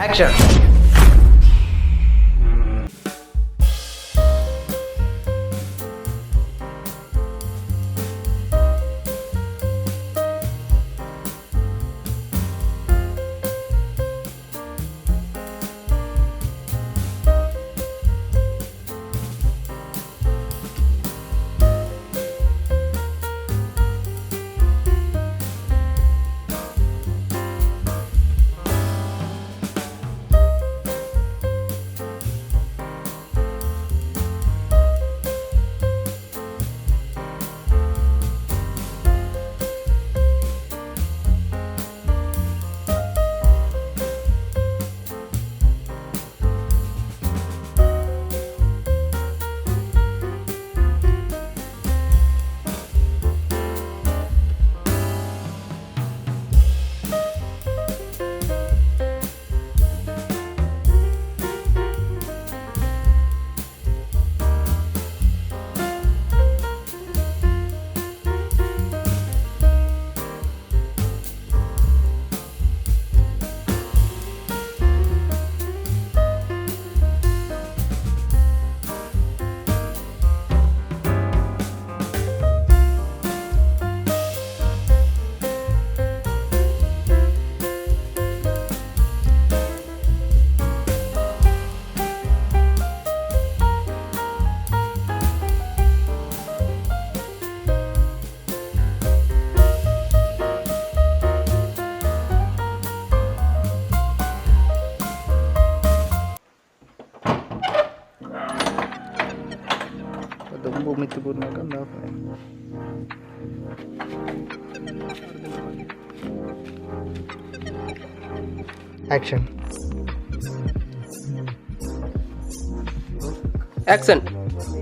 Action. ದುಂಬು ಮಿತ್ತು ಪೂರ್ಣಕ. Action. Action.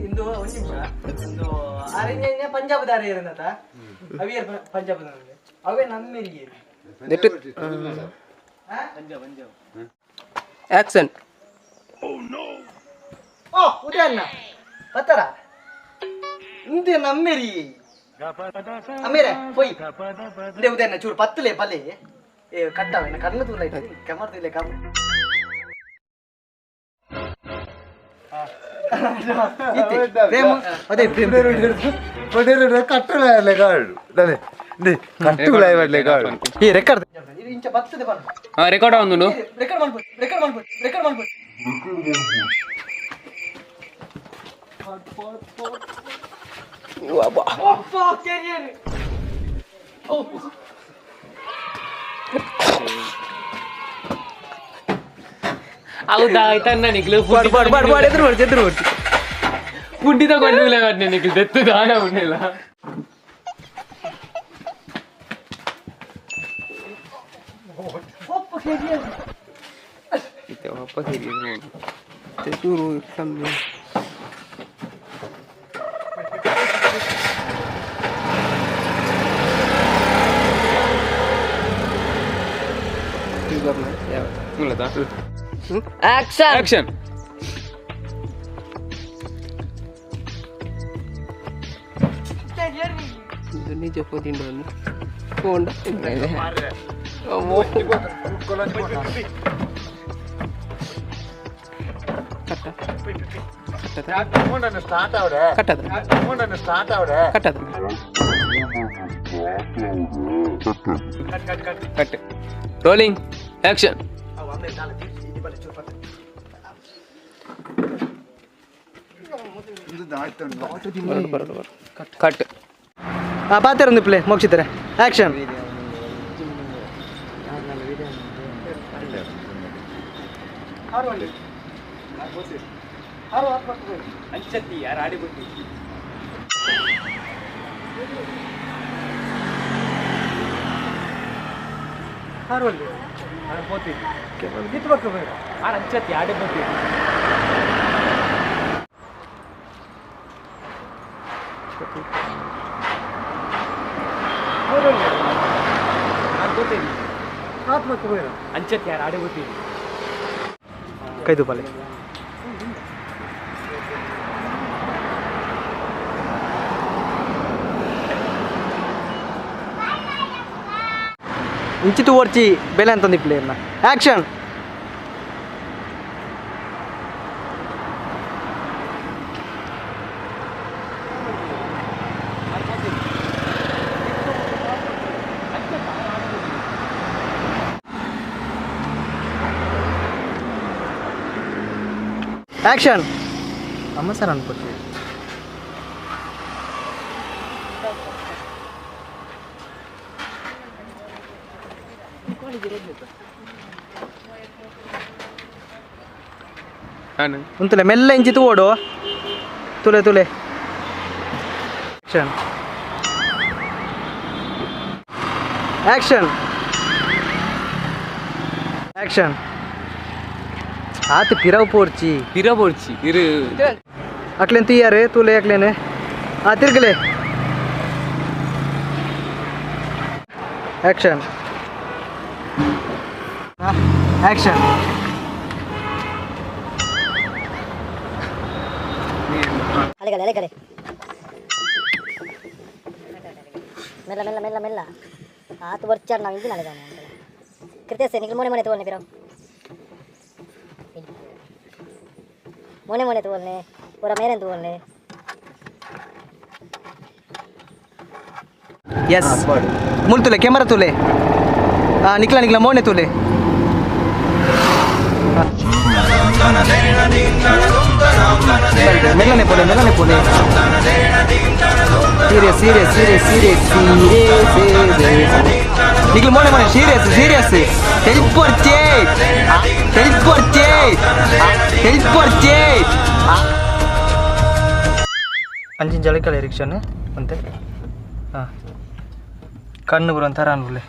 ಇಂದು ಒಂದು ನಿಮಿಷ, ಒಂದು ಅರಣ್ಯ ಪಂಜಾಬ್ ದಾರಿ ಇರನತ ಅವಿಯರ್ ಪಂಜಾಬ್ ಅವೇ ನಮ್ಮೆರಿಗೆ. ಆಕ್ಷನ್. ಓ ಉದಯಣ್ಣ ಬತ್ತಾರ ಇಂದೆ ನಮ್ಮೆರಿ ಅಮೇರೆ ಪೊಯ್ ಇಂದೆ ಉದಯಣ್ಣ ಚೂರು ಪತ್ತಲೆ ಬಲೆ ಏ ಕಟ್ಟಾವೆ ಕಣ್ಣು ತೂಲ ಕೆಮರ್ ತೂಲೆ ಕಮ್ ಪ್ರೇಮ ಅದೇ ಪ್ರೇಮ. ಕಟ್ಟುಲಾಯಲೆ ಕಾಡು. ಈ ರೆಕಾರ್ಡ್ ಇದು ಇಂಚ ಬರ್ತದೆ ಬಣ್ಣ. ಹಾ, ರೆಕಾರ್ಡ್ ಆವೊಂದುಂಡು. ರೆಕಾರ್ಡ್ ಮಾಡ್ಬೋದು, ರೆಕಾರ್ಡ್ ಮಾಡ್ಬೋದು, ರೆಕಾರ್ಡ್ ಮಾಡ್ಬೋದು. ಅಪ್ಪ ಕೆರಿಯರ್. ಹೌದಾ? ಆಯ್ತಣ್ಣ, ನಿಕ್ಲು ಬಾಡ್ ಬಾಡ್ ಬಾಡ್ ಬಾಡ್ ಎದುರು ಬರ್ತಿ, ಎದುರು ಬರ್ತಿ. ಪುಂಡಿ ತಗೊಂಡು ಕಟ್ನೆ ನಿಕ್ಲು ದೆತ್ತು ದಾನ ಉಂಡಿಲ್ಲ. ಅಪ್ಪ ಕೆರಿಯರ್. ಇತ್ತೆ ಅಪ್ಪ ಸರಿ ಚೂರು ಕಮ್ಮಿ. ಆಕ್ಷನ್. ಆಕ್ಷನ್. ನಿಜ ಪೋತಿಂಡು ಫೋನ್. ಕಟ್ಟ. ಸ್ಟಾರ್ಟ್ ಆವಡೆ. ಕಟ್ಟದ. ಸ್ಟಾರ್ಟ್ ಆವಡೆ. ಕಟ್ಟದ. ಕಟ್. Rolling, action. ಬರಡು ಬರಡು, ಕಟ್. ಹಾ, ಪಾತೆರೊಂದು ಪ್ಲೇ ಮೋಕ್ಷಿತಾರೆ. ಆಕ್ಷನ್. ಅಂಚತ್ತಿ ಯಾರು ಆಡಿ ಬಿಟ್ಟು. ಅಂಚತ್ತಿ ಆಡಿ ಬಿಟ್ಟು. ಅಂಚತ್ತಿ ಯಾರು ಆಡಿ ಬಿಟ್ಟು. ಕೈದು ಪಾಲೆ. ಇಂಚಿತು ಓಡ್ಚಿ ಬೆಲೆ ಅಂತಂದು ಪ್ಲೇಯರ್ನ. ಆಕ್ಷನ್. ಆಕ್ಷನ್. ಅಮ್ಮ ಸರ್ ಅನ್ಕೊತೀವಿ. ಉಂತುಲೆ ಮೆಲ್ಲ ಇಂಚಿತು ಓಡು ತುಲೆ ತುಲೆ. Action action action. ಆತ ಪಿರವು ಪೋರ್ಚಿ ಪಿರ ಪೋರ್ಚಿ ಇರು. ಅಕ್ಲೇನ್ ತೀಯಾರೆ ತೂಲೆ ಅಕ್ಲೇನೆ. ಆ ತಿರ್ಗಲೆ. Action action. ಅಲೆಗಲೆ ಅಲೆಗಲೆ, ಮೆಲ್ಲ ಮೆಲ್ಲ ಮೆಲ್ಲ ಮೆಲ್ಲ. ಆತು ಬರ್ಚಾರ್ ನಾವು ಇಂಜಿನ್ ಅಲೆಗಾನೆ ಅಂತ ಕೃತೇಸೆ ನಿಖಿಲ್ ಮೋನೆ ಮೋನೆ ತಗೋಲ್ನೆ ಪಿರವು ಮೋನೆ ಮೋನೆ ತಗೋಲ್ನೆ ಪೂರ ಮೇರೆನ್ ತಗೋಲ್ನೆ. S ಮುಲ್ ತುಲೆ camera ತುಲೆ. ನಿಕ್ಲ ನಿಕ್ಲ ಮೋನೆ ತುಲೆ. ಮೆಲ್ಲನೆ ಪೋಲೆ ಮೆಲ್ಲನೆ ಪೋಲೆ. Serious serious serious serious serious. ನಿಕ್ಲ ಮೋನೆ ಮೋನೆ ಸೀರಿಯಸ್ ಸೀರಿಯಸ್. ಟೆಲಿಪೋರ್ಚೆ ಟೆಲಿಪೋರ್ಚೆ ಟೆಲಿಪೋರ್ಚೆ. ಅಂಚಿನ ಜಲಕಲೆ ರಿಕ್ಷನ್ ಅಂತೆ. ಹಾಂ ಕಣ್ಣು ಬರುವಂಥರ ಅನ್ಬುಲೆ.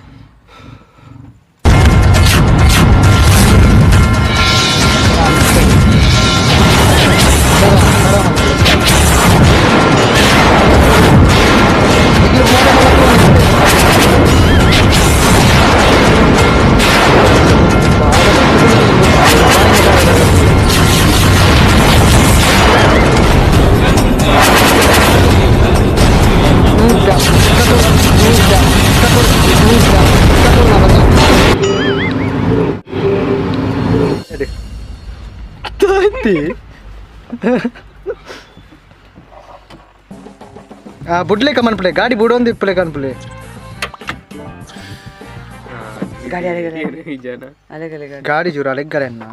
ಬುಡ್ಲೆ ಕಮನ್ಪುಲೆ ಗಾಡಿ ಬುಡೊಂದು ಇಪ್ಪುಲೆ ಕನ್ಪುಲೆ. ಗಾಡಿ ಜೂರ ಅಲೆಗ್ಗಲೆ ಅನ್ನ.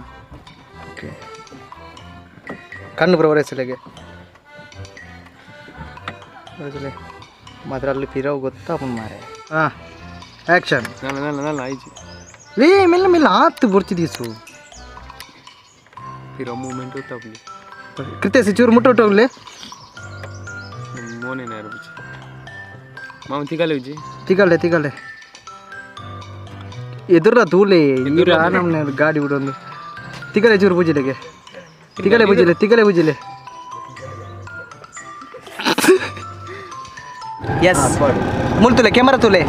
ಓಕೆ ಕಣ್ಣು ಬರೋ ಒರೆಸಲೆಗೆ ಮಾತ್ರ ಅಲ್ಲಿ ಪಿರವು ಗೊತ್ತಾಪುನ್ ಮಾರೆ. ಹಾಂ ಆ್ಯಕ್ಷನ್. ನಲ್ಲ ನಲ್ಲ ನಲ್ಲ ಆಯ್ತು. ಲೇ ಮೆಲ್ಲ ಮೆಲ್ಲ ಆತು ಬುರ್ಚಿ ದೀಸು. ಪಿರ ಮೂಮೆಂಟ್ ಗೊತ್ತಾಪುಂಡು. ಕೃತ್ಯಸಿ ಚೂರು ಮುಟ್ಟೋಗ್ಲೆ. ಮೋನೆ ನೇರ ಬುಜ್ಜಿ ಮಾಮ ತಿಗಲೆ ಬುಜ್ಜಿ. ತಿಗಲೆ ತಿಗಲೆ ಎದುರ ತೂಲೆ ನಮ್ಮನೆ ಗಾಡಿ ಬಿಡೊಂದು. ತಿಗಲೆ ಚೂರು ಪೂಜಿಲೆಗೆ ತಿಗಲೆ ಪೂಜಿಲೆ ತಿಗಲೆ ಪೂಜಿಲೆ. S ಮುಲ್ ತುಲೆ camera ತುಲೆ.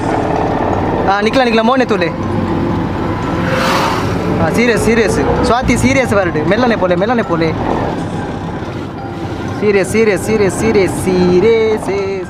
ನಿಕ್ಲ ನಿಕ್ಲ ಮೋನೆ ತುಲೆ. ಹಾಂ serious serious Swathi serious bird ಮೆಲ್ಲನೆ ಪೋಲೆ ಮೆಲ್ಲನೆ ಪೋಲೆ. Serious serious serious serious serious.